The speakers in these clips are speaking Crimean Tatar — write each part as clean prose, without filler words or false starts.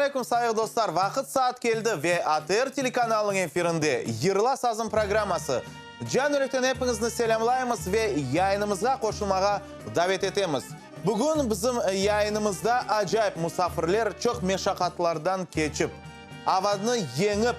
aleyküm, sayğı dostlar! Vaqıt saat keldi ve ATR telekanalınıñ efirinde Yırla sazım programması. Can yürekten epiñizni selâmlaymız ve yayınımızğa qoşulmağa davet etemiz. Bugün bizim yayınımızda acayip musafirler çoq meşaqatlardan keçip, avanı yeñip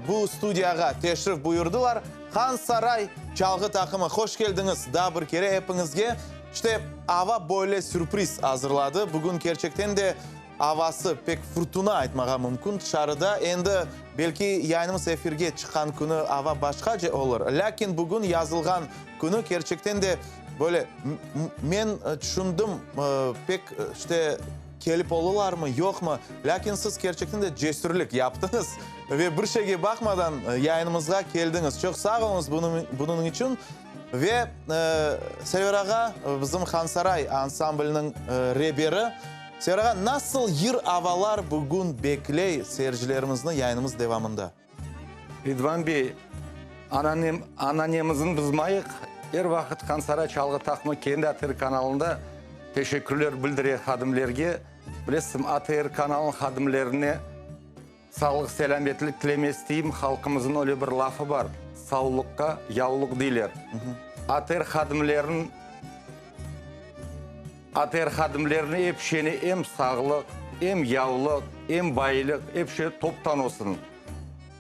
bu studiyağa teşrif buyurdılar. Han Saray çalğı taqımı, hoş keldiñiz daa bir kere epiñizge. İşte, ava böyle sürpriz azırladı. Bugün kerçekten de avası pek furtuna aytmağa mümkün tışarıda. Endi, belki, yayınımız efirge çıqqan künü ava başqace olur. Lâkin bugün yazılğan künü kerçekten de böyle, men tüşündim, pek, işte, kelip olularmı, yoqmı. Lâkin siz kerçekten de cesürlik yaptıñız ve bir şeyge baqmadan yayınımızğa keldiñiz. Çoq sağ oluñız bunıñ içün. Ve Server ağa, bizim Hansaray ansambliniñ reberi. Server ağa, nasıl yır avalar bugün bekley seyircilerimizni yayınımız devamında? Ridvan bey, ananemizni bızmayıq, er vaqıt Hansaray çalğı taqımı kendi ATR kanalında teşekkürler bildire hadimlerge. Bilesiz, ATR kanalınıñ hadimlerine Sağlıq-selâmetlik tileme isteyim, halqımıznıñ öyle bir lafı bar, Savlıqqa yavluq deyler. ATR hadimleriniñ ATR hadimlerine ep şeni em sağlıq, em yavluq, em baylıq, ep şey toptan olsun.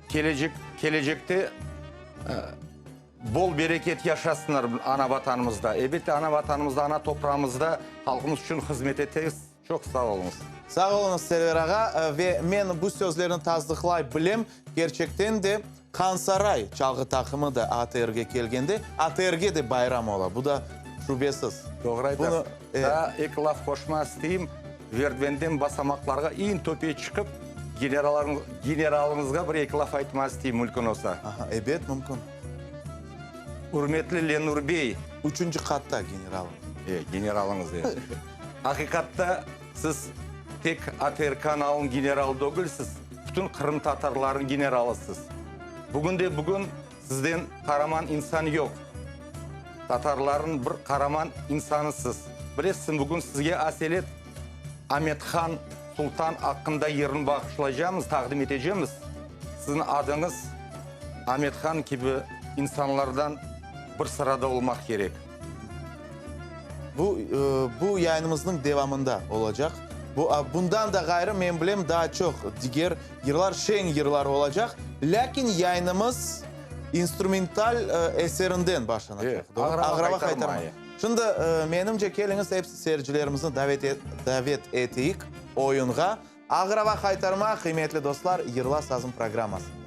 Kelecek, kelecekte bol bereket yaşasınlar ana Vatanımızda. Elbette, ana Vatanımızda, ana toprağımızda halqımız içün hızmet etesiz. Çoq sağ oluñız. Sağ oluñız, Server ağa. Ve men bu sözlerni tasdıqlay bilem, kerçekten de, Hansaray çalğı taqımı da ATRge kelgende, ATRge de bayram ola, bu da şübesiz. Doğru aytasız. Daa eki laf qoşma isteyim, verdvenden basamaqlarğa eñ töpe çıqıp, generalıñızğa bir eki laf aytma isteyim, mümkün olsa. Aha, ebet, mümkün. Ürmetli Lenur bey. Üçünci qatta generalım. E, generalıñız, e. Aqiqatta, siz tek ATR kanalınıñ generalı degilsiz, bütün qırımtatarlarnıñ generalısız. Bugün de bugün sizden qaraman insan yoq. Tatarlarnıñ bir qaraman insanısız. Bilesiz, bugün sizge aselet Amet-Han Sultan aqqında yırnı bağışlaycamız, taqdim etecemiz. Siziñ adıñız Amet-Han kibi insanlardan bir sırada olmaq kerek. Bu, bu yayınımıznıñ devamında olacaq. Bu, bundan da ğayrı, men bilem, daa çoq diger yırlar, şeñ yırlar olacaq. Lâkin yayınımız instrumental eserinden başlanacaq. Doğru? Ağrava Haytarma. Şimdi, menimce, keliñiz, episi seyircilerimizni davet, davet eteyik oyunğa. Ağrava Haytarma, qıymetli dostlar, Yırla sazım programmasında.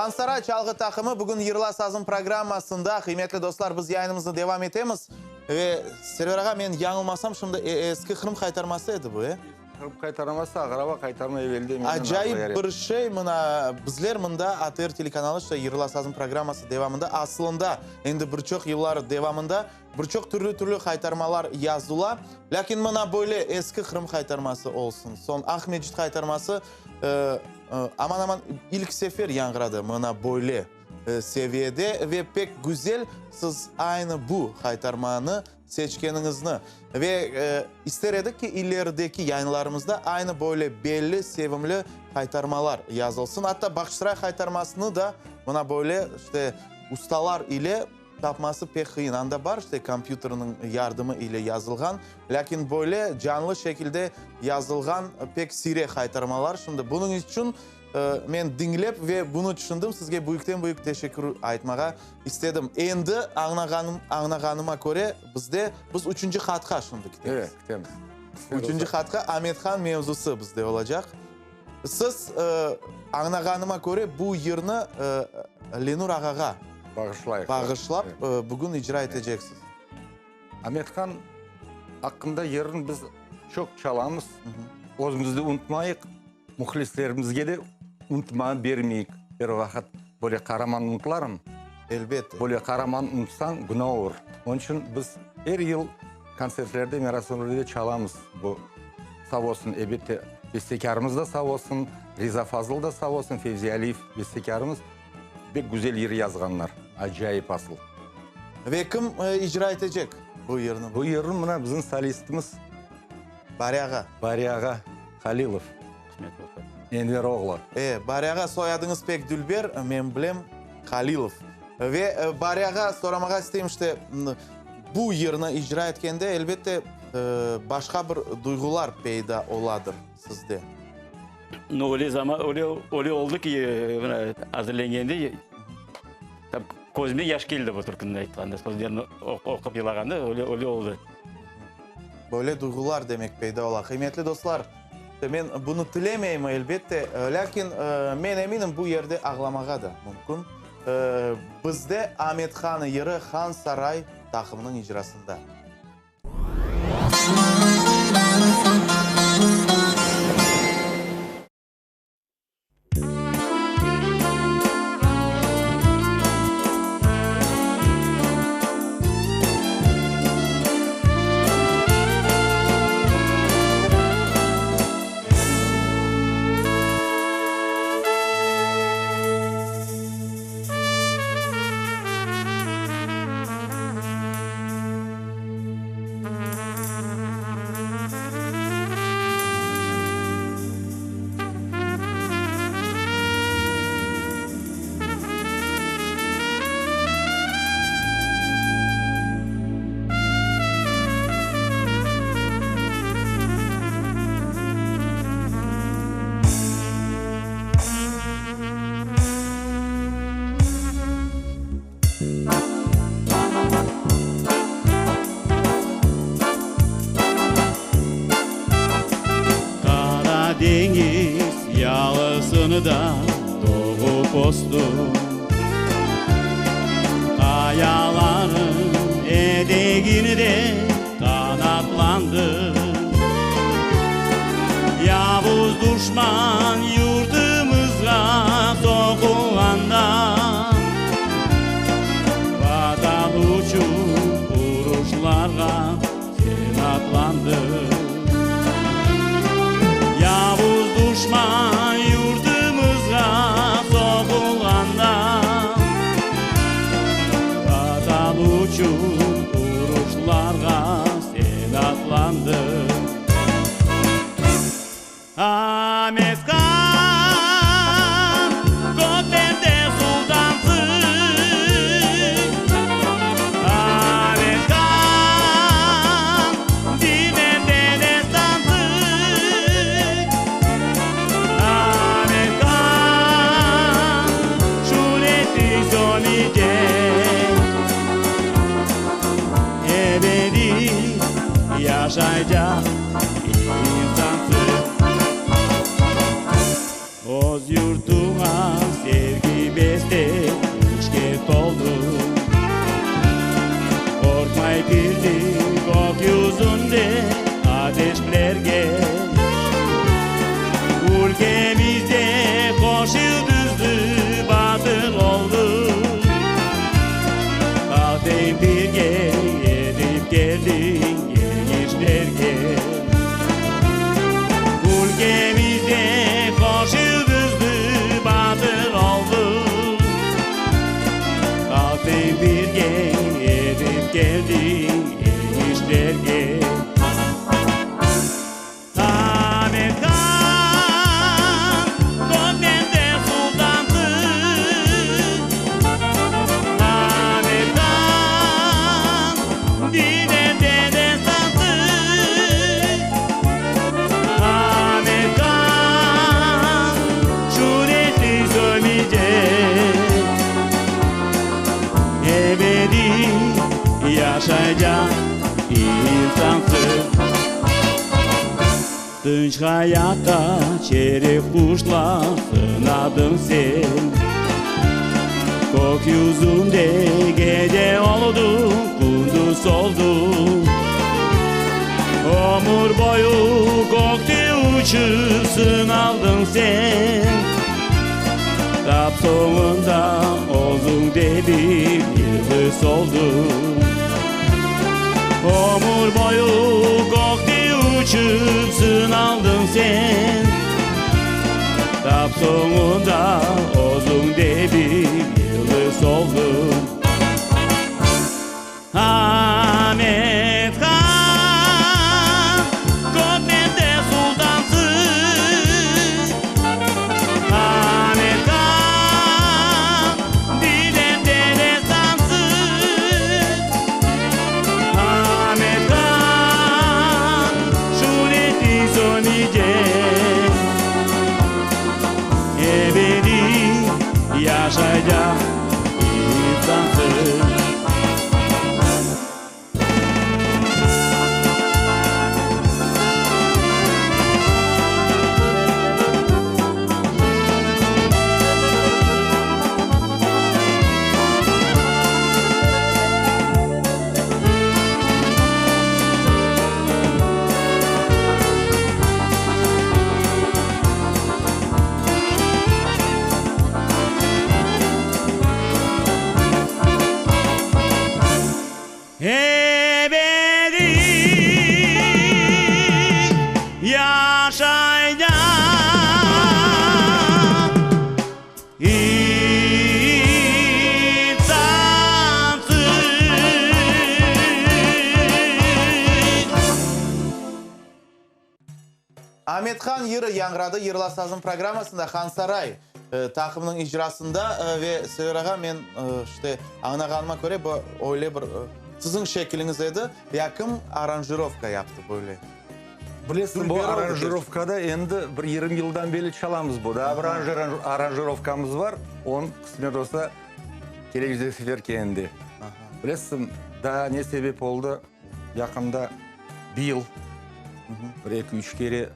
Hansaray çalğı taqımı bugün Yırla sazım programmasında. Qıymetli dostlar, biz yayınımıznı devam etemiz. Ve, Server ağa, men yañılmasam, şimdi Eski Qırım qaytarması edi bu, e? Qırım qaytarması, Ağrava qaytarma evelde menim Acayip bir şey, mına, bizler mında ATR telekanalı, işte Yırla sazım programması devamında, aslında, endi bir çoq yıllar devamında bir çoq türlü-türlü qaytarmalar yazıla. Lâkin mına böyle Eski Qırım qaytarması olsun, soñ Aqmescit qaytarması, aman-aman ilk sefer yañğıradı mına böyle seviyede ve pek güzel siz aynı bu qaytarmanı seçkeniñizni ve ister edik ki, ilerideki yayınlarımızda aynı böyle belli, sevimli qaytarmalar yazılsın. Atta Bağçasaray qaytarmasını da mına böyle, işte, ustalar ile tapması pek qıyın. Anda bar, işte, kompyuterniñ yardımı ile yazılğan, lâkin böyle canlı şekilde yazılğan pek siyrek qaytarmalar. Şimdi bunıñ içün Men diñlep ve bunı tüşündim, sizge büyükten-büyük teşekkür aytmağa istedim. Endi añnağanım, añnağanıma köre, bizde, biz üçünci hatqa şimdi kitemiz. Evet, kitemiz. Üçünci hatqa Amethan mevzusı bizde olacaq. Siz, añnağanıma köre, bu yırnı Lenur ağağa Bağışlayıq. bağışlap, bugün icra eteceksiz. Amethan aqqında yırnı biz çoq çalamız. Özümiz de unutmayıq. Mühlislerimizge de unutmağa bermeyik. Er vaqıt böyle qaraman unutılarmı? Elbette. Böyle qaraman unutsañ, günah olur. Onıñ içün biz er yıl kontsertlerde, merasimlerde çalamız bu. Sağ olsun, elbette, bestekârımız da sağ olsun, Riza Fazıl da sağ olsun, Fevzi Aliyev bestekârımız. Pek güzel yır yazğanlar, acayip asıl. Ve kim icra etecek bu yırnı? Bu yırnı mına bizim solistimiz. Bari ağa. Bari ağa Halilov. Qısmet olsa. Enver oğlu. E, Bari ağa, soyadıñız pek dülber, men bilem, Halilov. Ve, Bari ağa, soramağa isteyim, işte, bu yırnı icra etkende, elbette, başqa bir duyğular peyda oladır sizde. No, öyle zaman, öyle, öyle oldı ki, mına, azırlengende, tam közüme yaş keldi bu türküni aytqanda, sözlerini oqup yılağanda, öyle, öyle oldı. Böyle duyğular, demek, peyda ola. Qıymetli dostlar, men bunı tilemeyim, elbette, lâkin men eminim, bu yerde ağlamağa da mümkün. Bizde Amet-Han yırı Han Saray taqımınıñ icrasında. Qara deñiz yalısında doğıp östüm, Qayalarnıñ eteginde qanatlandım. Yavuz duşman yurtımızğa soqulğanda, Vatan içün uruşlarğa sen atlandıñ. Yavuz duşman yurtımızğa soqulğanda, Vatan içün uruşlarğa sen atlandıñ. Amet-Han, köklerde sultansıñ, Amet-Han, dinlerde destansıñ, Amet-Han, şüretli sönecek, Ebediy yaşaycaq insansıñ. Öz yurtuña sevgi besle. Yaşaycaq insansız. Tınç hayatta çerik quşlar sınadıñ sen. Kök yüzünde gece olduñ, kündüz olduñ. Ömür boyu kökte uçıp sınaldıñ sen. Tap soñunda özüñ de bir yıldız oldıñ. Ömür boyu kökte uçıp sınaldıñ sen. Tap soñunda özüñ de bir yıldız oldıñ. Amet han, Kökmende sultansıñ. Amet han, dilimde destansıñ. Amet han, şüretiñ sönecek. Ebediy yaşaycaq insansıñ. Ebediy yaşaycaq insansıñ. Amethan yırı yañğıradı Yırla sazım programmasında Hansaray taqımınıñ icrasında ve Sever ağa men işte añlağanıma köre bu öyle bir siziñ şekiliñiz edi ya kim aranjirovka yaptı böyle? Bilesiñ bu aranjirovkada endi bir 20 yıldan beri çalamız bu daa bir aranjirovkamız bar onı qısmet olsa kelecek sefer kendi. Bilesiñ daa ne sebep oldı? Yaqında bir yıl, bir eki-üç kere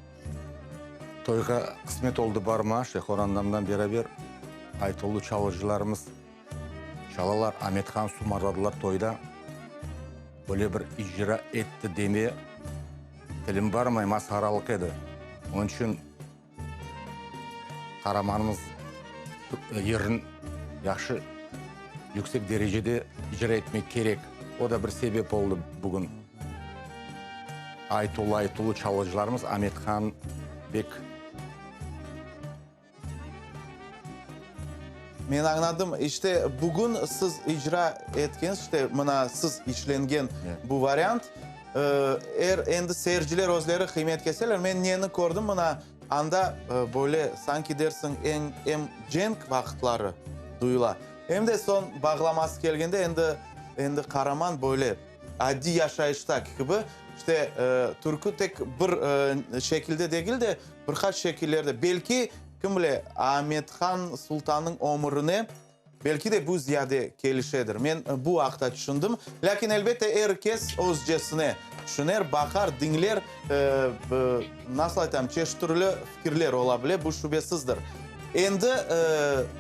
toyğa qısmet oldı barma, işte qorandamdan beraber aytuvlı çalğıcılarımız çalalar, Amethan sumarladılar toyda. Böyle bir icra etti deme tilim barmay, masharalıq edi. Onıñ içün Qaramanımız yırın yahşı, yüksek derecede icra etmek kerek. O da bir sebep oldı bugün. Aytuvlı-aytuvlı çalğıcılarımız Amethan bek. Men añladım. İşte, bugün siz icra etken, işte, mına siz işlengen bu variant, er, endi seyirciler özleri qıymet keseler. Men neni kördim, mına, anda böyle, sanki dersiñ, eñ, em cenk vaqıtları duyula, em de soñ bağlaması kelgende, endi, endi qaraman böyle adiy yaşayıştaki kibi, işte, türkü tek bir şekilde degil de, bir qaç şekillerde, belki, Kim bile, Amethan Sultannıñ ömürine belki de bu ziyade kelişedir. Men bu aqta tüşündim. Lâkin, elbette, er kes özcesine tüşüner, baqar, diñler. Nasıl aytam, çeşit türlü fikirler ola bile, bu şübesizdir. Endi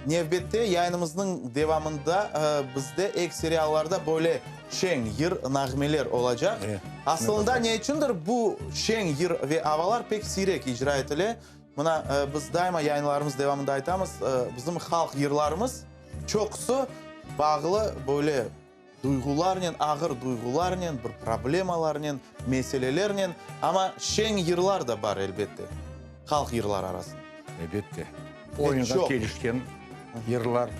nevbette yayınımıznıñ devamında bizde ekseri allarda böyle şeñ yır, nağmeler olacaq. Asılında, ne içündir bu şeñ yır ve avalar pek siyrek icra etile. Mına, biz daima yayınlarımız devamında aytamız, bizim halq yırlarımız çoqusı bağlı böyle duyğularnen, ağır duyğularnen, bir problemalarnen, meselelernen, amma şeñ yırlar da bar, elbette, halq yırları arasında. Elbette. Oyunğa kelişken yırlar,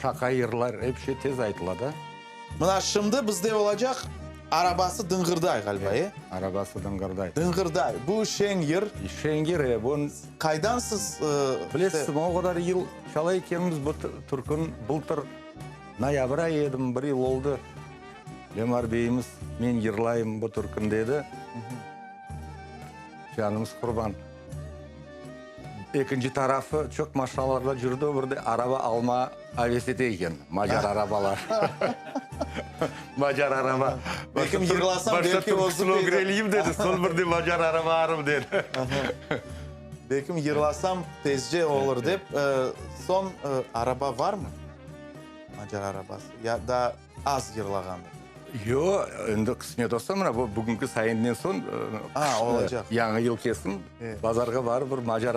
şaqa yırlar, ep şey tez aytıla da. Mına şimdi bizde olacaq Arabası dınğırday ğaliba, e? Arabası dınğırday. Dınğırday. Bu şeñ yır. Şeñ yır, e. Bu. Qaydan siz. Bilesiz, o qadar yıl çala ekenimiz bu türküni bıltır noyabr ayı edim, bir yıl oldı. Lemar beyimiz, men yırlayım bu türküni dedi. Canımız qurban. Ekinci tarafı, çoq maşinalarda cürdi, bir de araba alma aves ete eken, macar arabalar. Macar araba. Belkim yırlasam, Başta belki özü türküsini peyda- ögreleyim dedi, soñ bir de macar araba arım dedi. Belkim yırlasam tezce olur dep. Soñ araba varmı? Macar arabası. Ya da az yırlağandır. Yoq, endi qısmet olsa, mına bu bugünki sayenden soñ, olacaq. Yañı yıl kelsin, bazarğa barıp bir macar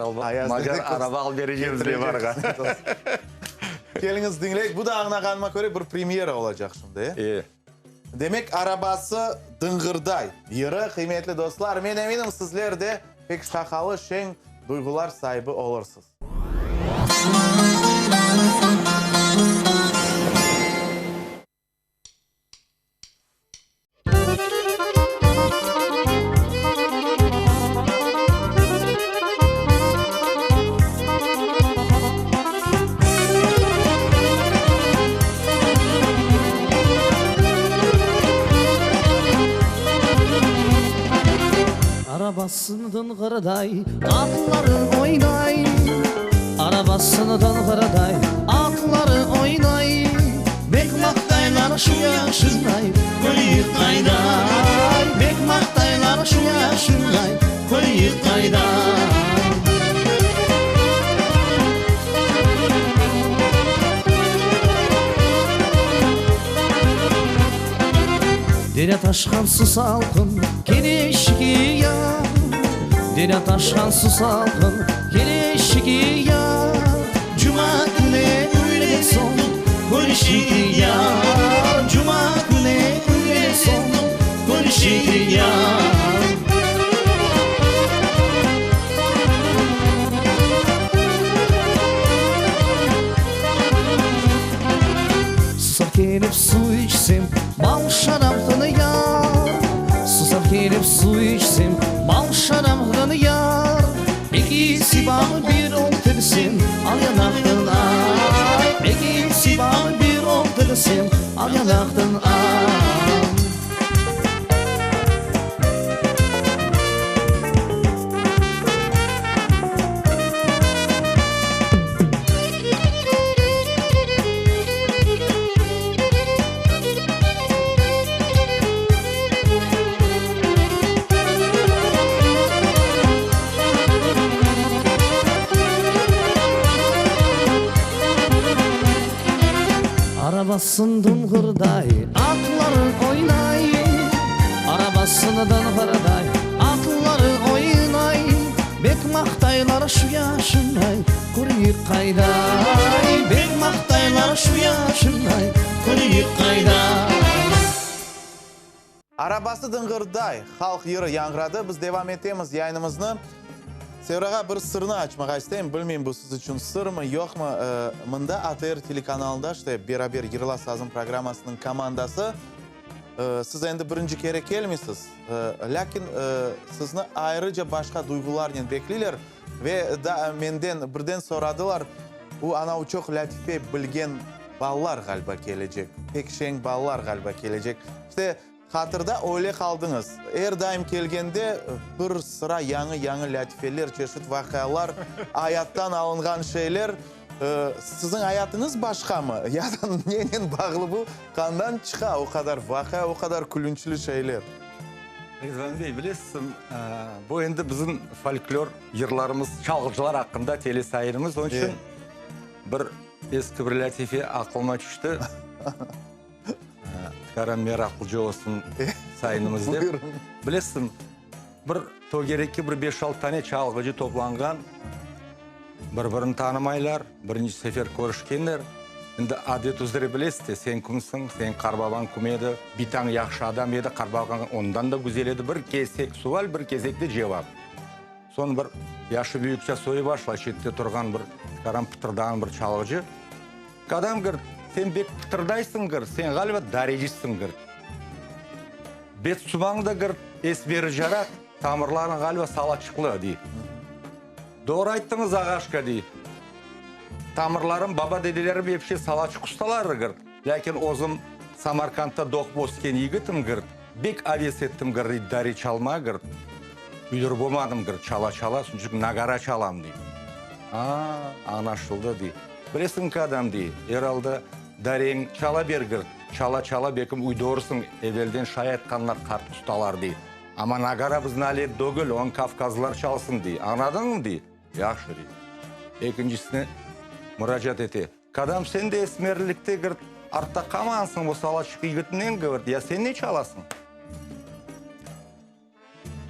macar araba alıp berecegmiz Levarğa. Keliñiz diñleyik. Bu da añlağanıma köre bir premyera olacaq şimdi, e? E. Demek, Arabası dınğırday yırı, qıymetli dostlar, men eminim, sizler de pek şaqalı, şeñ duyğular saibi olursız. Arabası dınğırday, atları oynay. Arabası dınğırday, atları oynay. Bek maqtaylar şu yaşınay, Köreyik qayday. Bek maqtaylar şu yaşınay, Köreyik qayday. Derya taşqan su salqın, Kelişige yar. Derya taşqan su salqın, Kelişige yar. Cuma künü üylen soñ, Körüşeyik yar. Cuma künü üylen soñ, Körüşeyik yar. Susap kelip suv içsem, bal şaraptan yar. Susap kelip suv içsem, bal şaraptan yar. Eki sibam bir oltırsam, al yanaqtan ay. Eki sibam bir oltırsam, al yanaqtan ay. Arabası dınğırday, atları oynay. Arabası dınğırday, atları oynay. Bek maqtaylar şu yaşınay, Köreyik qayday. Bek maqtaylar şu yaşınay, Köreyik qayday. Arabası dınğırday halq yırı yañğıradı. Biz devam etemiz yayınımıznı. Sevra ağa, bir sırnı açmağa isteyim. Bilmeyim, bu siz içün sırmı, yoqmı. Mında ATR telekanalında, işte, Beraber yırla sazım programmasınıñ komandası, siz endi birinci kere kelmeysiz, lâkin sizni ayrıca başqa duyğularnen bekleyler ve da menden birden soradılar, u anau çoq lâtife bilgen balalar ğaliba kelecek, pek şeñ balalar ğaliba kelecek. İşte, hatırda öyle qaldıñız. Er daim kelgende bir sıra yañı-yañı lâtifeler, çeşit vaqialar, ayattan alınğan şeyler. Siziñ ayatıñız başqamı? Ya da nenen bağlı bu? Qandan çıqa o qadar vaqia, o qadar külünçli şeyler? Rizvan bey, bilesiz, bu endi bizim folklor yırlarımız, çalğıcılar aqqında telesayırımız, onıñ içün bir eski bir lâtife aqlıma tüşti. Tikaran meraqlıca olsun sayınımız dep. Bilesiz, bir tögerekke bir beş-altı tane çalğıcı toplanğan. Bir-birini tanımaylar, birinci sefer körüşkenler. Endi adet üzre bilesiz de, sen kimsiñ, seniñ qarbabañ kim edi, bitañ yahşı adam edi, qarbabañ ondan da güzel edi. Bir kesek sual, bir kesek de cevap. Soñ bir yaşı büyükçe soyu başlay, çette turğan bir tikaran pıtırdağan bir çalğıcı. Kadam, gır, sen bek pıtırdaysıñ, gır, sen ğaliba darecisiñ, gır. Bet sumañ da, gır, esmeri caraq, tamırlarıñ ğaliba salaçıqlı, dey. Doğru ayttıñız, ağaşka, dey. Tamırlarım, baba-dedelerim epşe salaçıq ustaları, gırt. Lâkin özüm Samarkandda doğıp ösken yigitim, gırt. Bek aves ettim, gır, dey, dari çalma, gırt. Üyürip olmadım, gırt, çala-çala, çünki nagara çalam, dey. A, añlaşıldı, dey. Bilesiñ kadâm, dey, er alda dareñ çala ber, girt, çala-çala bekim uydurırsıñ, evelden şay aytqanlar qart ustalar, dey. Amma nagara bizni alet dögül, onı kavkazlılar çalsın, dey. Añladıñmı, dey. Yahşı, dey. Ekincisine muracaat ete. Kadâm, sen de esmerlikte, girt, artta qalmağansıñ bu salaçıq yigitinen, girt, ya sen ne çalasıñ?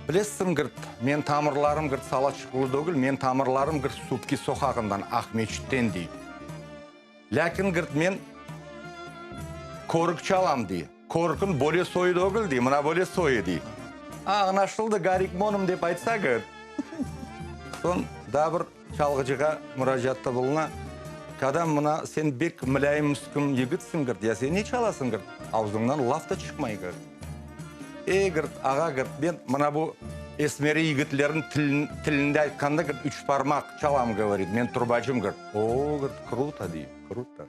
Bilesiñ, girt, men tamırlarım, girt, Salaçıqlı dögül, men tamırlarım, girt, Subki soqağından, Aqmeçitten, dey. Lâkin, girt, men körük çalam, dey. Körükniñ böyle soyu dögül, dey, mına böyle soyu, dey. Añlaşıldı, Garik monım dep aytsa, girt. Soñ daa bir çalğıcığa muracaatta buluna, Kadâm, mına sen bek mulâyim-müskün yigitsiñ, girt, ya sen ne çalasıñ, girt, avzıñdan laf da çıqmay, girt. Ey, girt, ağa, girt, men mına bu esmeri yigitlerniñ tilinde aytqanda, girt, üç parmaq çalam, govorit, men trubacım, girt. O, girt, kruto, dey, kruto.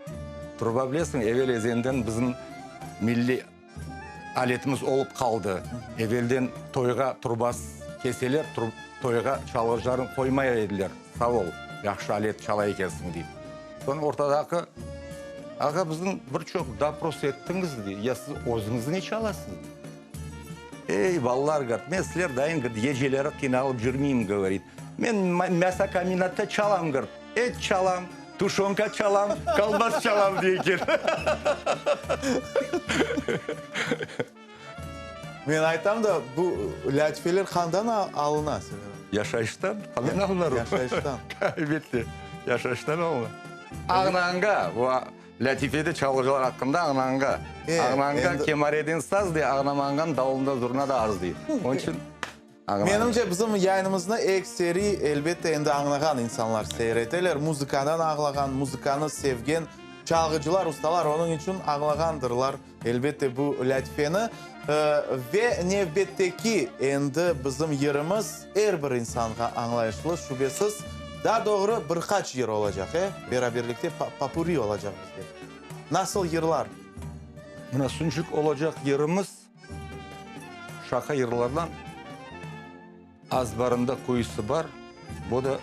Truba, bilesiñ, evel-ezelden bizim milliy aletimiz olıp qaldı. Evelden toyğa trubasız kelseler, toyğa çalğıcılarnı qoymay ediler, sağ ol, yahşı alet çala ekensiñ, deyip. Soñ ortadaki ağa bizni bir çoq dopros ettiñiz, dey, ya siz özüñiz ne çalasıñız? Ey, balalar, govorit, men sizler dayın, govorit, geceleri qıynalıp cürmeyim, govorit. Men mâsokombinatta çalam, govorit, et çalam, tuşonka çalam, kolbas çalam, dey eken. Men aytam da, bu lâtifeler qandan alına? Yaşayıştan. Qandan alınır o? Yaşayıştan. Elbette, yaşayıştan alına. Ağnanğa, bu lâtifede çalğıcılar aqqında ağnanğa. Ağnanğa kemareden saz dey, ağnamanğan davulında zurna da az dey. Onıñ içün ağnanğa. Menimce, bizim yayınımıznı ekseri, elbette, endi añlağan insanlar seyir eteler. Muzıkadan ağlağan, muzıkanı sevgen çalğıcılar, ustalar, onıñ içün añlağandırlar. Elbette, bu lâtifeni. Ve nevbetteki endi bizim yırımız er bir insanğa añlayışlı, şübesiz. Daa doğru, bir qaç yır olacaq, e? Beraberlikte popurri olacaq bizde. Nasıl yırlar? Mına, soñki olacaq yırımız şaqa yırlardan. Azbarında quyusı bar, bu da,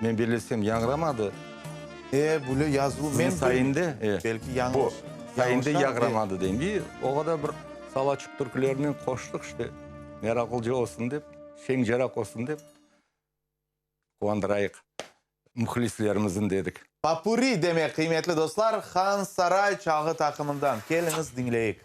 men bellesem, yañramadı. E, böyle yazılı. Sizin sayende, e, Belki yañlış. Bu, sayende yañramadı deyim. İ, oğa da bir Salaçıq türkülerinen qoştıq, işte, meraqlıca olsun dep, şeñ-ceraq olsun dep, quvandırayıq mühlislerimizni dedik. Popurri demek, qıymetli dostlar, Han Saray çalğı taqımından. Keliñiz, diñleyik.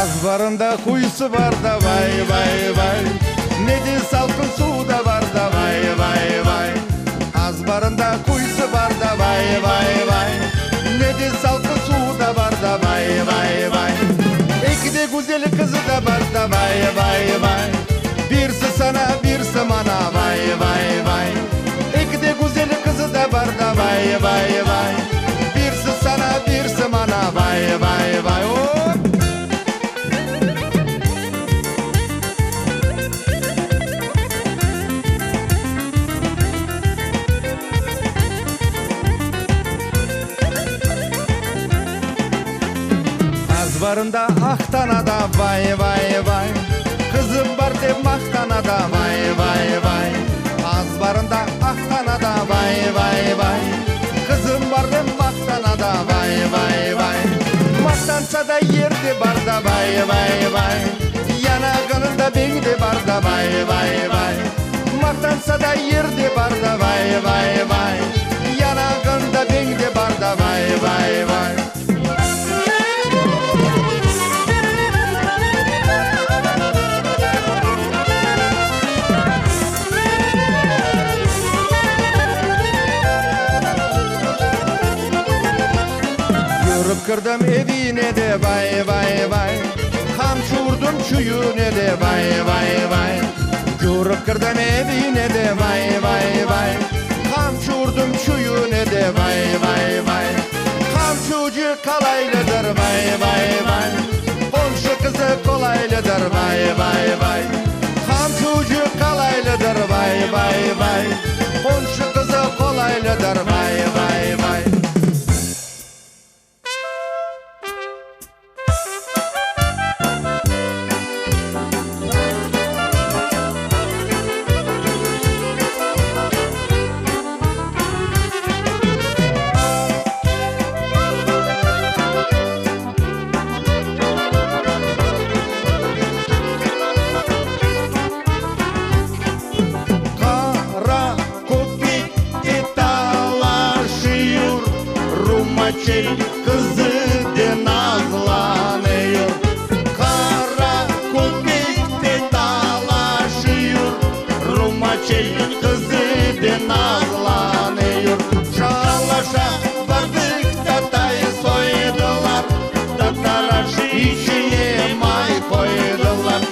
Azbarında quyusı bar da vay, vay, vay, Ne de salqın suvu da bar da vay, vay, vay. Azbarında quyusı bar da vay, vay, vay, Ne de salqın suvu da bar da vay, vay, vay. Eki de güzel qızı da bar da vay, vay, vay, Birisi sana, birisi mana vay, vay, vay. Eki de güzel qızı da bar da vay, vay, vay, Birisi sana, birisi mana vay, vay, vay. Hop! Azbarında aq tana da vay, vay, vay, Qızım bar dep maqtana da vay, vay, vay. Azbarında aq tana da. vay, vay, vay. Qızım bar dep maqtana da, vay, vay, vay. Maqtansa da yerde bar da, vay, vay, vay. Yanağında beñ de bar da, vay, vay, vay. Maqtansa da yerde bar da, vay, vay, vay. Yanağında beñ de bar da, vay, vay, vay. Yürip kirdim evine de, vay, vay, vay, Qamçı urdım çüyüne de, vay, vay, vay. Yürip kirdim evine de, vay, vay, vay, Qamçı urdım çüyüne de, vay, vay, vay. Qamçı ucı qalaylıdır, vay, vay, vay, Qomşu qızı qolaylıdır, vay, vay, vay. Qamçı ucı qalaylıdır, vay, vay, vay, Qomşu qızı qolaylıdır, vay, vay, vay. Qara köpek te talaşıyur, Rumaçel qızı de nazlanıyur. Qara köpek te talaşıyur, Rumaçel qızı de nazlanıyur. Şalaşa bardıq tatay soydılar, Tataraş içine may qoydılar.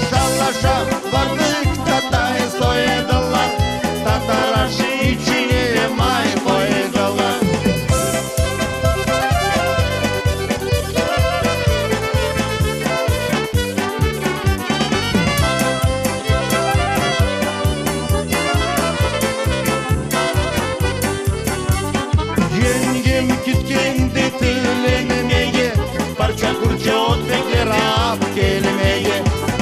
Şalaşa bardıq tatay soydılar, Tataraş içine may qoydılar. Yengem ketkende tilenmege, Parça-purça ötmekler ap kelmege.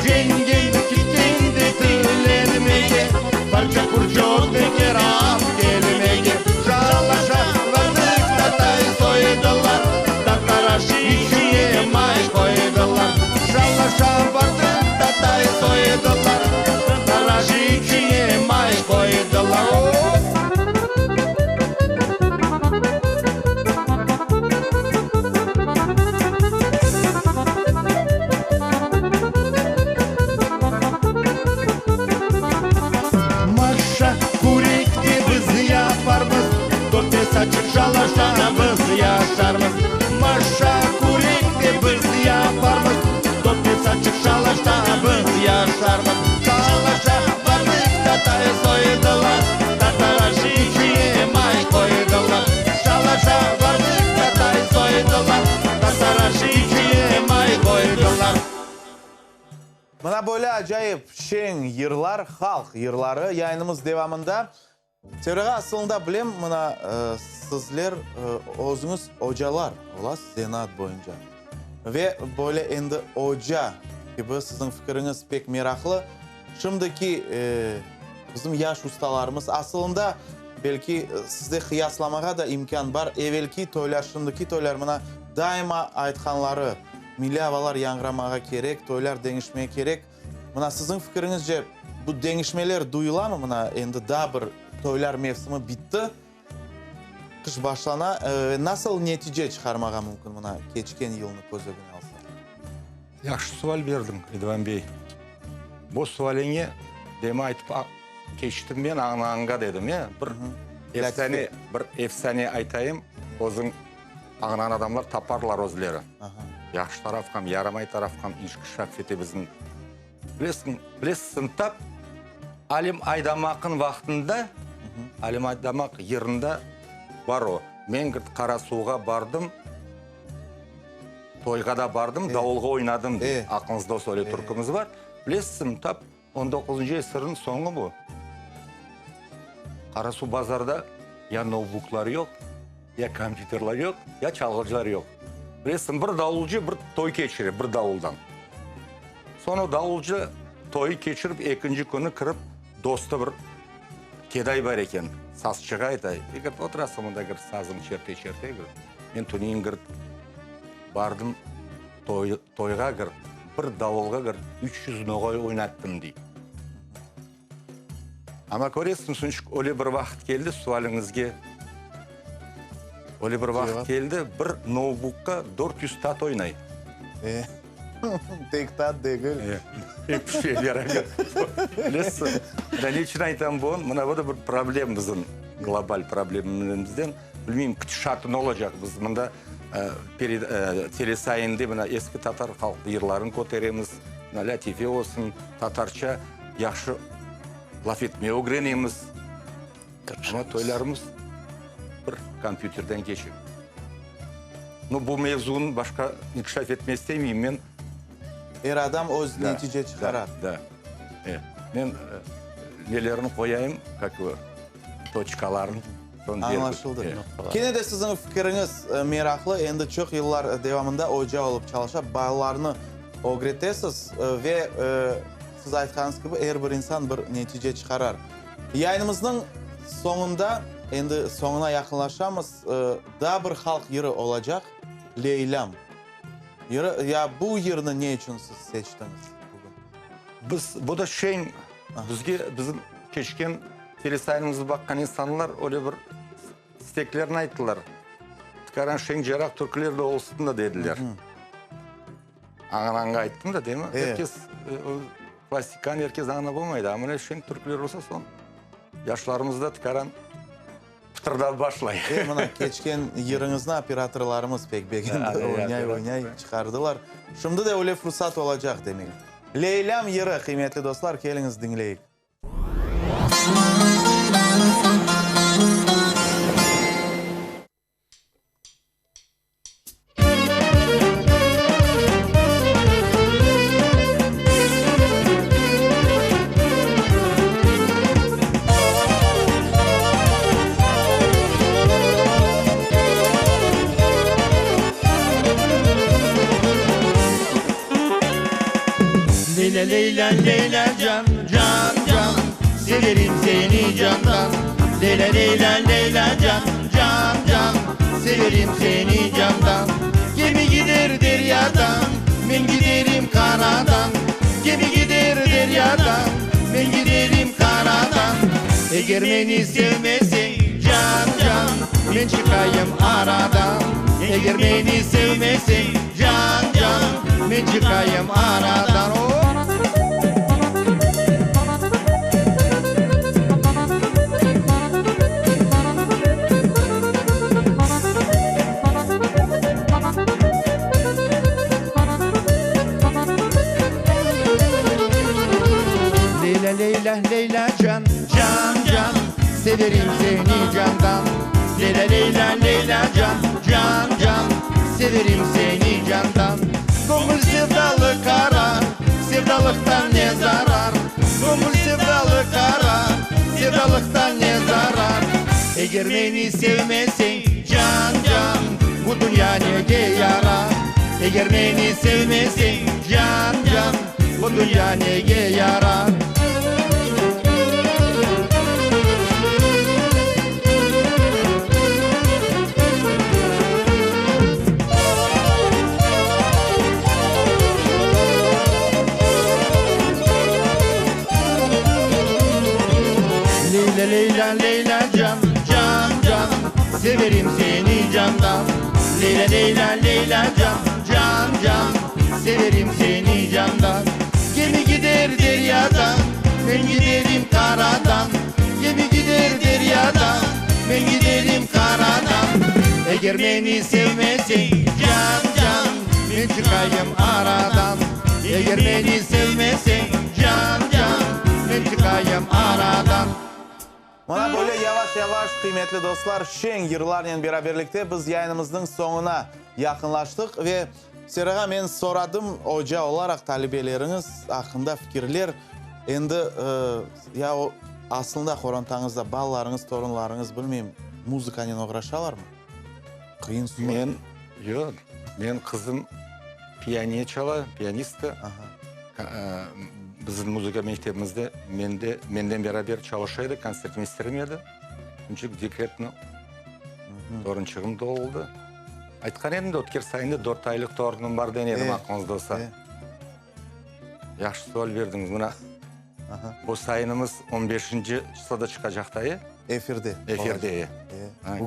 Yengem ketkende tilenmege, Parça-purça ötmekler ap kelmege. Şalaşa bardıq tatay soydılar, Tataraş içine may qoydılar. Şalaşa bardıq tatay soydılar, Tataraş içine may qoydılar. Maşa kürekte biz yaparmız, Dörtte saçıq şalaşta biz yaşarmız. Maşa kürekte biz yaparmız, Dörtte saçıq şalaşta biz yaşarmız. Şalaşa bardıq tatay soydılar, Tataraş içine may qoydılar. Şalaşa bardıq tatay soydılar, Tataraş içine may qoydılar. Mına böyle acayip şeñ yırlar, halq yırları yayınımız devamında. Sevri ağa, asılında bilem, mına sizler özüñiz ocalar olasız zenaat boyunca. Ve böyle endi oca kibi siziñ fikiriñiz pek meraqlı. Şimdiki bizim yaş ustalarımız, asılında, belki sizde qıyaslamağa da imkân bar, evelki toylar, şimdiki toylar, mına daima aytqanları, milliy avalar yañğıramağa kerek, toylar deñişmege kerek. Mına siziñ fikiriñizce, bu deñişmeler duyulamı? Mına endi daa bir toylar mevsimi bitti, qış başlana. Nasıl netice çıqarmağa mümkün, mına keçken yılnı köz ögüne alsaq? Yahşı sual berdiñ, Ridvan bey. Bu sualiñe demi aytıp keçtim men, añlağanğa dedim, e. Bir efsane, bir efsane aytayım, özüñ añlağan adamlar taparlar özleri. Yahşı taraf ham, yaramay taraf ham inkişaf ete bizim. Bilesiñ, bilesiñ tap Alim Aydamaqnıñ vaqtında, Alim Aydamaq yırında bar o, Men Qarasuvğa bardım, Toyğa da bardım, davulğa oynadım dey. Aqlıñızda olsa öyle türkümiz bar. Bilesizmi, tap on doquzıncı esirniñ soñu bu. Qarasuvbazarda ya noutbuklar yoq, ya kompyuterler yoq, ya çalğıcılar yoq. Bilesizmi, bir davulcı bir toy keçire, bir davuldan. Soñ o davulcı toyı keçirip, ekinci künü kirip, dostu bir keday bar eken. Sazçığa ayta, e, govorit, oturasıñ mında, govorit, sazıñ çerte-çerte, govorit, men tünevin, govorit, bardım toy, toyğa, govorit, bir davulğa, govorit, 300 noğay oynattım, dey. Amma köresiñ, Sunçuk, öyle bir vaqıt keldi, sualiñizge öyle bir vaqıt keldi, bir noutbukqa 400 tat oynay. E, tek tat degil. Ep şeyler. Bilesiz, da ne içün aytam bunı? Mına bu da bir problem bizim, global problemimizden. Bilmeyim, ketişatı ne olacaq? Biz mında telesayında mına eski tatar halq yırların köteremiz, mına lâtife olsun, tatarça yahşı laf etmege ögrenemiz. Amma toylarımız bir kompyuterden keçe. No, bu mevzunı başqa inkişaf etmege istemeyim men. Er adam öz netice çıqara. Da, da. Men nelerini qoyayım, kak его, toçkalarını. Añlaşıldı. Kene de siziñ fikiriñiz meraqlı. Endi çoq yıllar devamında oca olıp çalışa, balalarnı ögretesiz ve siz aytqanıñız kibi, er bir insan bir netice çıqarar. Yayınımıznıñ soñunda, endi soñuna yaqınlaşamız, daa bir halq yırı olacaq, Leylâm yırı. Ya bu yırnı ne içün siz seçtiñiz bugün? Biz, bu da şeñ, bizge, bizim keçken telesayınımıznı baqqan insanlar öyle bir isteklerini ayttılar. Tikaran şeñ caraq türküler de olsun da dediler. Aña-aña ayttım da, değil mi? Er kes klassikanı er kes añlap olmaydı. Amma şeñ türküler olsa soñ yaşlarımız da tikaran pıtırdap başlay. E, mına keçken yırıñıznı operatorlarımız pek begendi, oynay-oynay çıqardılar. Şimdi de öyle fursat olacaq demek. Leylâm yırı, qıymetli dostlar, keliñiz diñleyik. Leyla, Leyla, Leyla can, can, can Severim seni candan Leyla, Leyla, Leyla can, can, can Severim seni candan Gemi gider deryadan Men giderim karadan Gemi gider deryadan Men giderim karadan Eger meni sevmeseñ, can, can Men çıqayım aradan Eger meni sevmeseñ, can, can Men çıqayım aradan, o. Leyla, Leyla, Leyla can, can, can Severim seni candan Leyla, Leyla, Leyla can, can, can Severim seni candan Göñül sevdalı qara Sevdalıqtan ne zarar Göñül sevdalı qara Sevdalıqtan ne zarar Eger meni sevmeseñ, can, can Bu dünya nege yarar Eger meni sevmeseñ, can, can Bu dünya nege yarar. Leyla, Leyla, Leyla can, can, can Severim seni candan Leyla, Leyla, Leyla can, can, can Severim seni candan Gemi gider deryadan Men giderim karadan Gemi gider deryadan Men giderim karadan Eger meni sevmeseñ, can, can Men çıqayım aradan Eger meni sevmeseñ, can, can Men çıqayım aradan. Mına böyle yavaş-yavaş, qıymetli dostlar, şeñ yırlarnen beraberlikte biz yayınımıznıñ soñuna yaqınlaştıq ve Serağa men soradım, oca olaraq talebeleriñiz aqqında fikirler, endi ya o aslında qorantañızda balalarıñız, torunlarıñız, bilmeyim, muzıkanen oğraşalarmı? Qıyın sual. Men, yoq, men qızım pianiye çala, pianistka. Bizim muzıka mektebimizde mende, menden beraber çalışa edi, kontsertmeysterim edi. Künçik dekretni torunçığım doğuldı. Aytqan edim de, ötker sayında dört aylıq torunım bar degen edim, aqlıñızda olsa. Yahşı sual berdiñiz. Mına, bu sayınımız on beşinci çısloda çıqacaq dayı. Efirde. Efirde, e.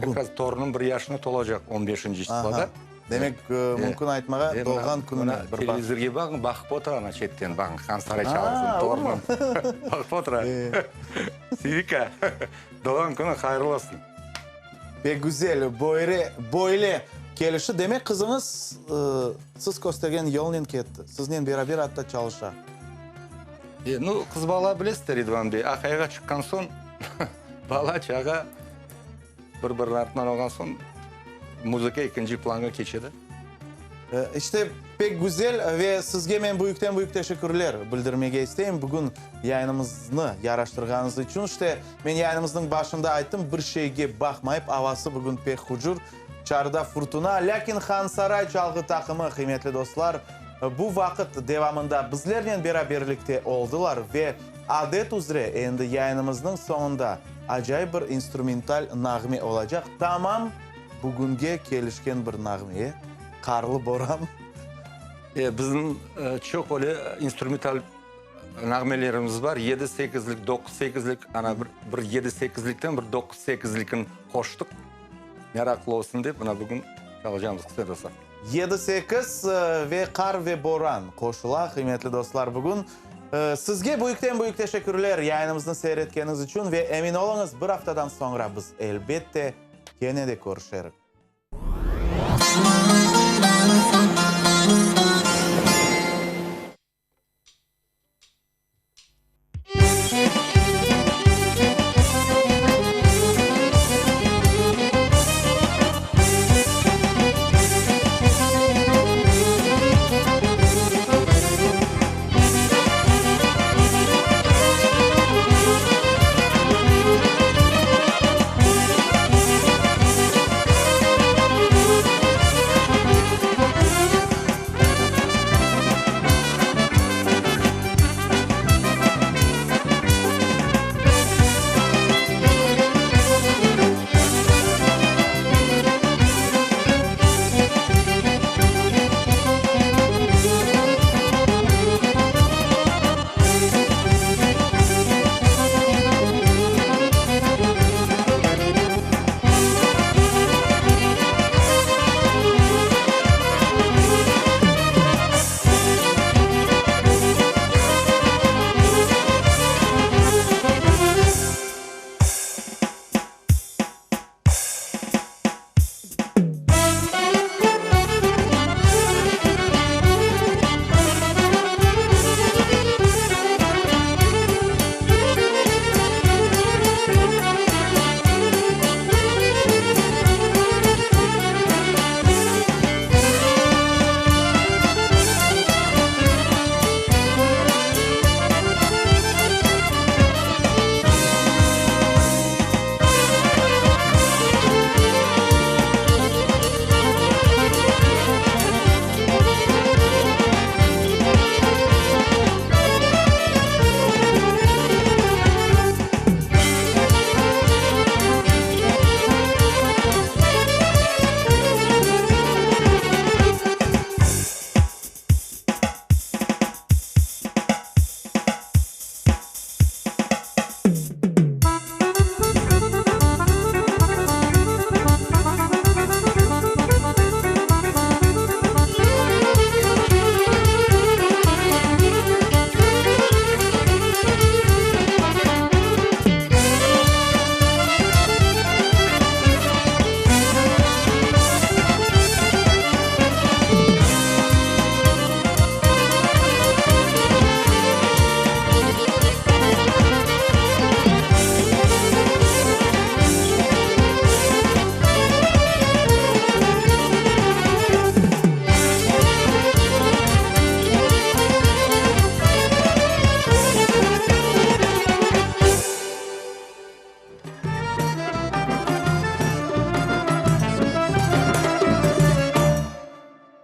Kak raz torunım bir yaşına tolacaq on beşinci çısloda. Demek, mümkün aytmağa, doğğan kününe bir baq. Televizorge baqıñ, baqıp otura ana çetten, baqıñ, Han Saray çalğısını, torunım. Baqıp otura. Sevika, doğğan künüñ hayırlı olsun. Pek güzel, böyle, böyle kelişti. Demek, qızıñız siz köstergen yolnen ketti, siznen beraber atta çalışa. E, nu, qız bala bilesiz de, Ridvan bey, aqayğa çıqqan soñ, bala-çağa bir-biriniñ artından olğan soñ, muzıka ekinci planğa keçedi. İşte, pek güzel ve sizge men büyükten-büyük teşekkürler bildirmege isteyim, bugün yayınımıznı yaraştırğanıñız içün. İşte, men yayınımıznıñ başında ayttım, bir şeyge baqmayıp, avası bugün pek hucur, çarda furtuna, lâkin Hansaray çalğı taqımı, qıymetli dostlar, bu vaqıt devamında bizlernen beraberlikte oldılar ve adet üzre endi yayınımıznıñ soñunda acayip bir instrumental nağme olacaq, tamam bugünge kelişken bir nağme, e, Qarlı boran. E, bizim çoq öyle instrumental nağmelerimiz bar, yedi sekizlik, doquz sekizlik, ana bir, bir yedi sekizlikten bir doquz sekizlikni qoştıq, meraqlı olsun dep, mına bugün çalacağımız, qısmet olsa. Yedi sekiz ve qar ve boran qoşula, qıymetli dostlar, bugün. Sizge büyükten-büyük teşekkürler yayınımıznı seyir etkeniñiz içün ve emin oluñız, bir aftadan soñra biz, elbette, kene de körüşerik.